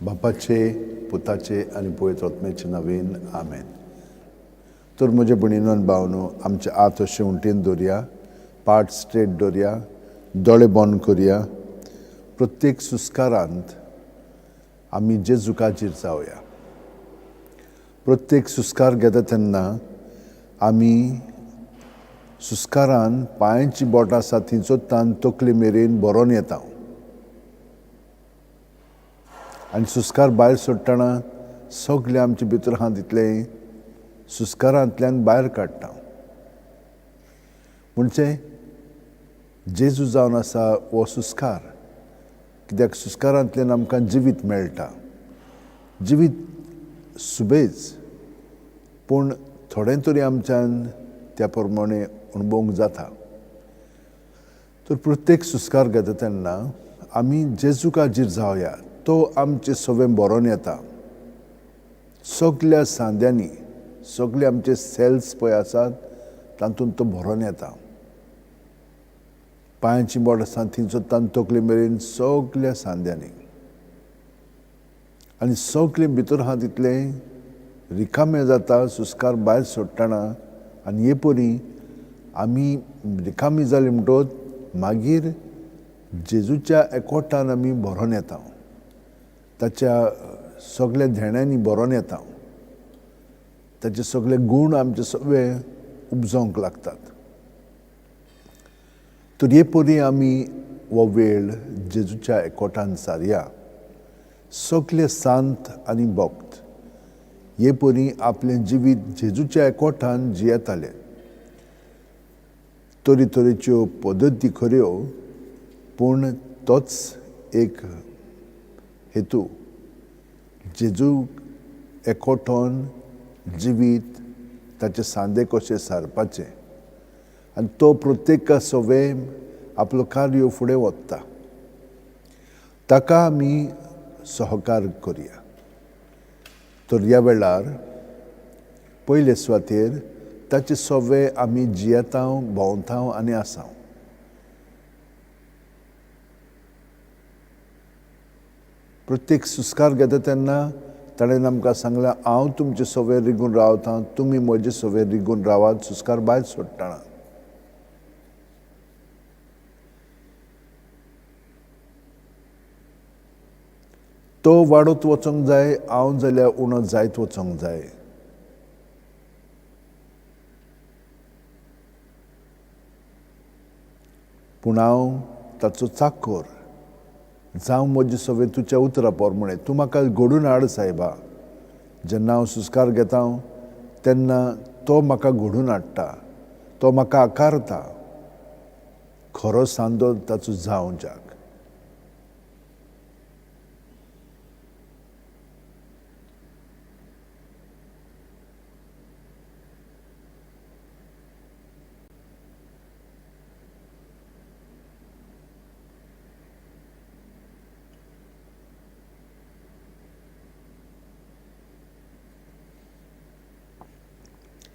बापाचे, पुताचे आनी पवित्र आत्म्याचे नवीन, आमेन. तर म्हजे भयणीनो, भावनो, आमचे हात अशे उंटेन दवरया, पाट स्ट्रेट दवरया, दोळे बंद करया. प्रत्येक सुस्कारांत आमी जेजूकाचेर जावया. प्रत्येक सुस्कार घेता तेन्ना आमी सुस्कारान पांयांची बोटां आसा थंयचो तान तकले मेरेन भरोन येता आनी सुस्कार भायर सोडटना सगळे आमचे भितर आहा तितलें सुस्कारांतल्यान भायर काडटा. म्हणजे जेजू जावन आसा हो सुस्कार, कित्याक सुस्कारांतल्यान आमकां जिवीत मेळटा. जिवीत सुबेज, पूण थोडें तरी आमच्यान त्या प्रमाणे अणभवंक जाता. तर प्रत्येक सुस्कार घेता तेन्ना आमी जेजूकाजीर जावया, तो आमचे सगळें बरोवन येता. सगल्या सांद्यांनी सगळे आमचे सेल्स पळय आसात तातूंत तो भरोन येता. पांयांची बोट आसा थंयचो तान तकले मेरेन सगल्या सांद्यांनी आनी सगळें भितर आहा तितलें रिकामें जाता सुस्कार भायर सोडटना. आनी हे परी आमी रिकामी जाली म्हणटकच मागीर जेजूच्या एकवटान आमी भरोन येता, ताच्या सगल्या धेण्यांनी भरोन येता, ताचे सगळे गूण आमचे सगळे उपजोवंक लागतात. तर हे परी आमी हो वेळ जेजूच्या एकवटान सारया. सगळे सांत आनी भक्त हे परी आपलें जिवीत जेजूच्या एकवटान जियेताले. तरेतरेच्यो पद्दती खऱ्यो, पूण तोच एक हेतू, जेजू एकवटोन जिवीत ताचे सांदे कशे सारपाचे. आनी तो प्रत्येका सवे आपलो कार्य फुडें वता, ताका आमी सहकार करया. तर ह्या वेळार पयले सुवातेर ताचे सवे आमी जियेता, भोंवता आनी आसा. प्रत्येक सुस्कार घेता तेन्ना ताणें आमकां सांगलें, हांव तुमचे सवे रिगून रावता, तुमी म्हजे सवे रिगून रावात. सुस्कार भायर सोडटना तो वाडत वचोंक जाय, हांव जाल्यार उणो जायत वचोंक जाय. पूण हांव ताचो चाकोर जावं म्हजे सवे तुज्या उतरा प्रमाणे, तूं म्हाका घडून हाड सायबा. जेन्ना हांव सुस्कार घेता तेन्ना तो म्हाका घडून हाडटा, तो म्हाका आकारता. खरो सांदो ताचो जावंक.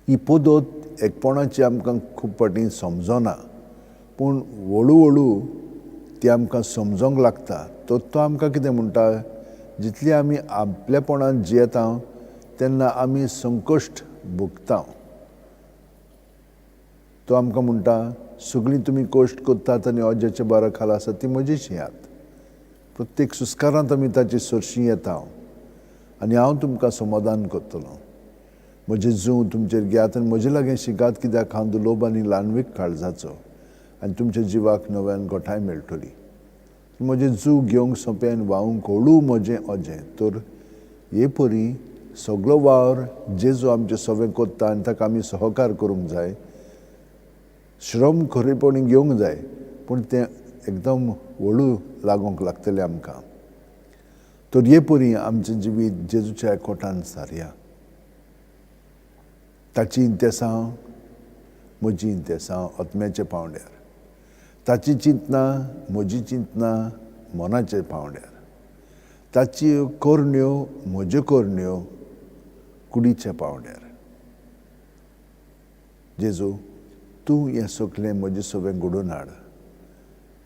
ही पद्दत एकपणाची आमकां खूब फावटी समजना, पूण हळू हळू ती आमकां समजोंक लागता. तर तो आमकां कितें म्हणटा, जितली आमी आपलेपणान जियेता तेन्ना आमी संकश्ट भोगता. तो आमकां म्हणटा, सगळीं तुमी कश्ट करतात आनी अज्याच्या बारा खाला आसा ती म्हजीच येयात. प्रत्येक सुस्कारांत आमी ताची सरशी येता आनी हांव तुमकां समाधान करतलो. म्हजें जूं तुमचेर घेयात आनी म्हजे लागीं शिकात, कित्याक हांव दुलोब आनी ल्हानवीक काळजाचो आनी तुमच्या जिवाक नव्यान गोठाय मेळटली. म्हजें जूं घेवंक सोंपें आनी व्हांवूंक हळू म्हजें अजें. तर हे परी सगलो वावर जेजू आमचें सगळें करता आनी ताका आमी सहकार करूंक जाय. श्रम खरेपणी घेवंक जाय, पूण तें एकदम हळू लागूंक लागतलें आमकां. तर हे परी आमचें जिवीत जेजूच्या एकवटान सारया. ताची इंतेसांव म्हजी इंतेसांव आत्म्याच्या पांवड्यार, ताची चिंतना म्हजी चिंतना मनाच्या पांवड्यार, ताची करण्यो म्हज्यो करण्यो कुडीच्या पांवड्यार. जेजू, तूं हें सगलें म्हजें सगळें घडोवन हाड,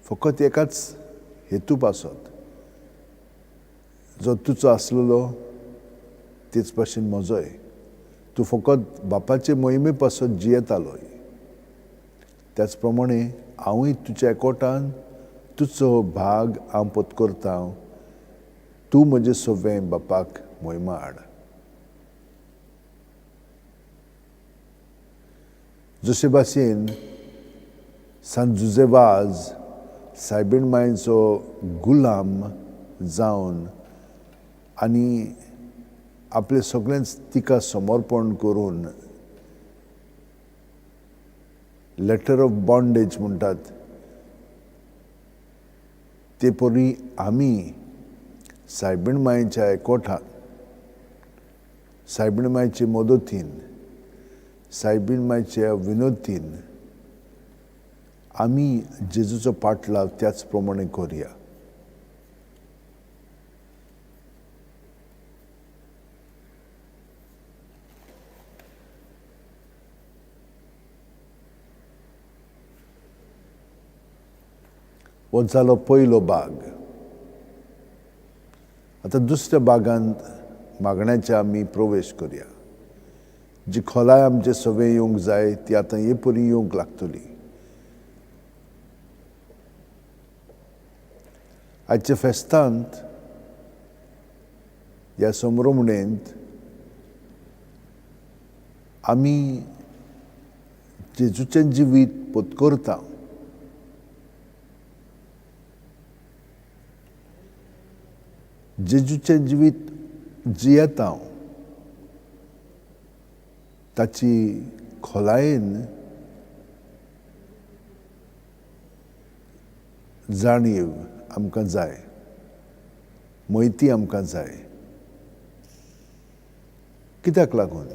फकत एकाच हेतू पासत, जो तुजो आसलेलो तेच भाशेन म्हजोय. तूं फकत बापाचे मोहिमे पासत जियेतालोय, त्याच प्रमाणे हांवूय तुज्या एकवटान तुजो भाग हांव पत्करता. तूं म्हजें सगळें बापाक मोहिमा हाड. जशे भाशेन सांत जुजे वाज सायबीण मायचो गुलाम जावन आनी आपलें सगळेंच तिका समर्पण करून लेटर ऑफ बॉन्डेज म्हणटात ते परी आमी सायबीण मायच्या एकवटान, सायबीण मायचे मदतीन, सायबीण मायच्या विनोदीन आमी जेजूचो पाटलाव त्याच प्रमाणे करुया. हो जालो पयलो भाग. आतां दुसऱ्या भागांत मागण्याचे आमी प्रवेश करुया. जी खोलाय आमचे सगळें येवंक जाय ती आतां हे परी येवंक लागतली. आयच्या फेस्तांत ह्या समरमणेंत आमी जेजूचें जिवीत पत्करता. जेजूचें जिवीत जियेता, ताची खोलायेन जाणीव आमकां जाय, म्हायती आमकां जाय. कित्याक लागून?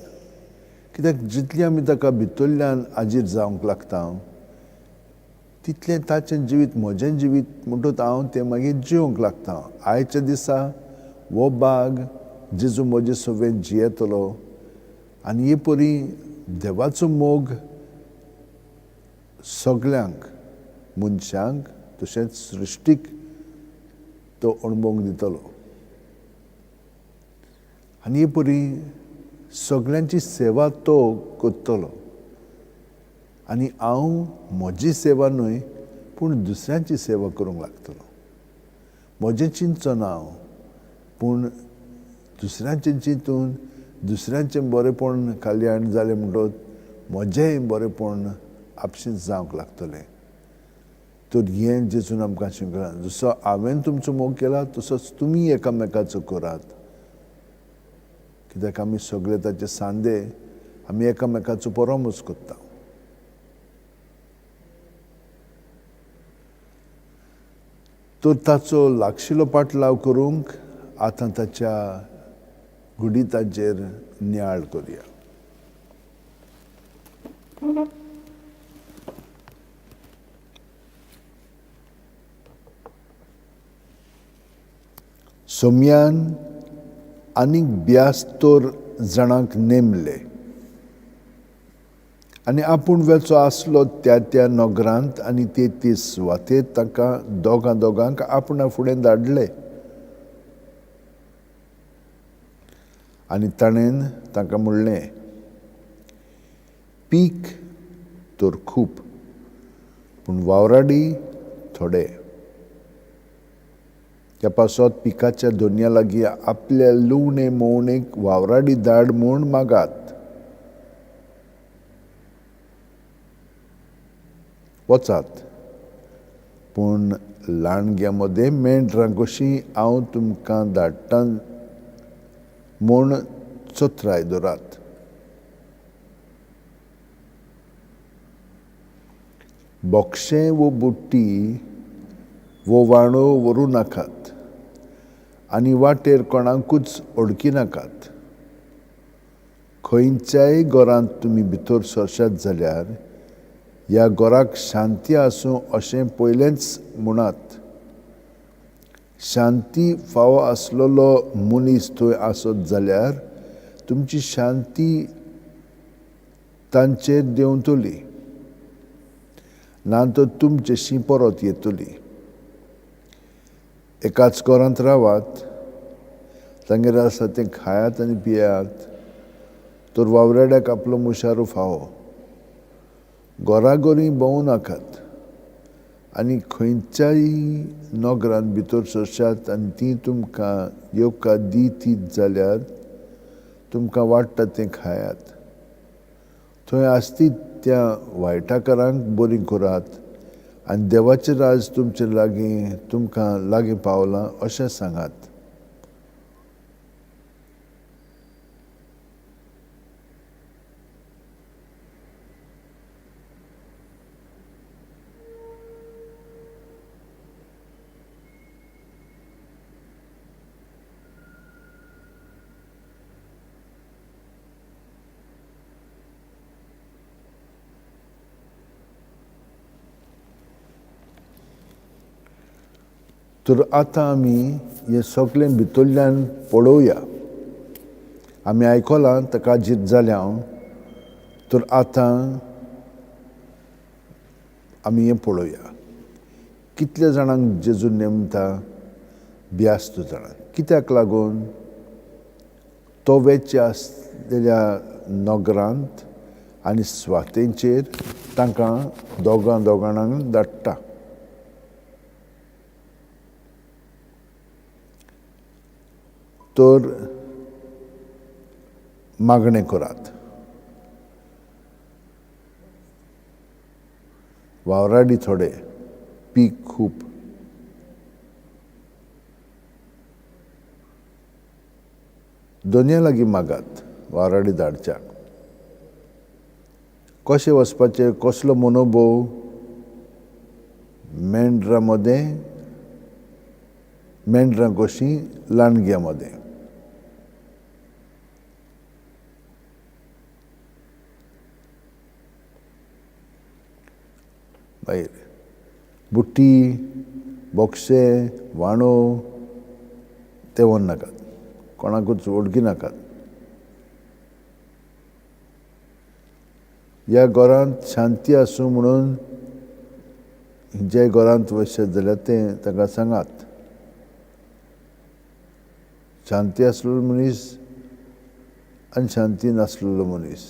कित्याक जितली आमी ताका भितरल्यान आजीर जावंक लागता तितलें ताचें जिवीत म्हजें जिवीत म्हणटूच हांव तें मागीर जिवंक लागता. आयच्या दिसा हो भाग जेजू म्हजे सगळें जियेतलो आनी हे परी देवाचो मोग सगल्यांक मनशांक तशेंच सृश्टीक तो अणभवंक दितलो. आनी हे परी सगल्यांची सेवा तो करतलो. आनी हांव म्हजी सेवा न्हय पूण दुसऱ्यांची सेवा करूंक लागतलो. म्हजें चिंतचो ना हांव, पूण दुसऱ्यांचें चिंतून दुसऱ्यांचें बरेंपण कल्याण जालें म्हणटकच म्हजेंय बरेंपण आपशींच जावंक लागतलें. तर हें जेजून आमकां शिकयलां, जसो हांवें तुमचो मोग केला तसोच तुमी एकामेकाचो करात. कित्याक आमी सगळे ताचे सांदे, आमी एकामेकाचो परामर्श करता. तर ताचो लागशिलो पाटलाव करूंक आतां ताच्या गुडिताचेर नियाळ करुया. सोम्यान आनीक 72 जाणांक नेमले आनी आपूण वेचो आसलो त्या त्या नगरांत आनी ते ते सुवातेर ताका दोगां दोगांक आपणा फुडें धाडले. आनी ताणें तांकां म्हणलें, पीक तर खूब पूण वावराडी थोडे. त्या पासत पिकाच्या दोनया लागीं आपल्या लुवणे मोवणेक वावराडी धाड म्हूण मागात. वचात, पूण लांडग्यां मदें मेंढरां कशीं हांव तुमकां धाडटां म्हूण चत्राय दवरात. बोक्षें वो बुट्टी वो वाणो व्हरूं नाकात आनी वाटेर कोणाकूच अडकी नाकात. खंयच्याय घरांत तुमी भितर सरशात जाल्यार ह्या घराक शांती आसूं अशें पयलेंच म्हणात. शांती फावो आसलेलो मनीस थंय आसत जाल्यार तुमची शांती तांचेर देंवतली, ना तर तुमचेशी परत येतली. एकाच घरांत रावात तांगेर आसा तें खायात आनी पियात, तर वावराड्याक आपलो मुशारो फावो. घराघरी भोंवू नाकात आनी खंयच्याय नगरांत भितर सरशात आनी ती तुमकां येवकार दितीत जाल्यार तुमकां वाडटा तें खायात. थंय आसतीत त्या वायटाकारांक बरीं करात आनी देवाचें राज तुमचे लागीं तुमकां लागीं पावलां अशें सांगात. तर आतां आमी हें सगळें भितरल्यान पळोवया. आमी आयकलां ताका जीत जालें हांव, तर आतां आमी हें पळोवया. कितल्या जाणांक जेजू नेमता? 72 जाणांक. कित्याक लागून? तो वेचे आसलेल्या नगरांत आनी स्वातेंचेर तांकां दोगां दोगांक धाडटा. तर मागणें करात. वावराडी थोडे, पीक खूब. दोनया लागीं मागात वावराडी धाडच्याक. कशें वचपाचें, कसलो मनोभोव? मेंढरां मदें, मेंढरां कशीं लांडग्यां मदें. मागीर बुट्टी, बोक्षे, वाणो ते व्हर नाकात, कोणाकूच वळखी नाकात. ह्या घरांत शांती आसूं म्हणून जे घरांत वचत जाल्यार तें ताका सांगात. शांती आसलेलो मनीस आनी शांती नासलेलो मनीस.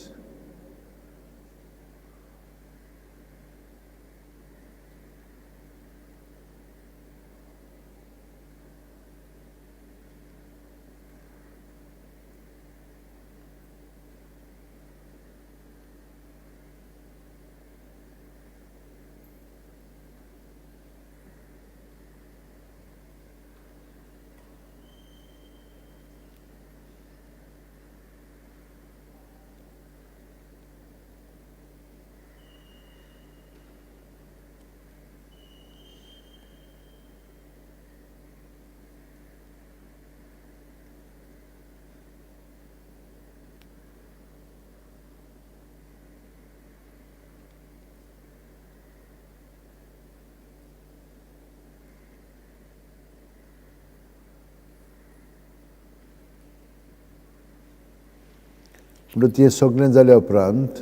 म्हणून तें सगळें जाल्या उपरांत,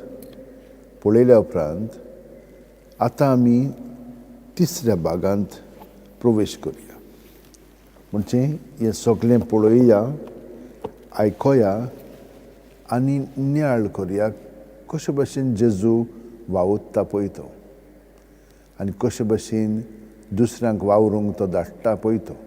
पळयल्या उपरांत आतां आमी तिसऱ्या भागांत प्रवेश करुया. म्हणजे हें सगळें पळोवया, आयकोया आनी नियाळ करुया कशे भशेन जेजू वावुरता पळय तो आनी कशे भशेन दुसऱ्यांक वावरूंक तो धाडटा पळय तो.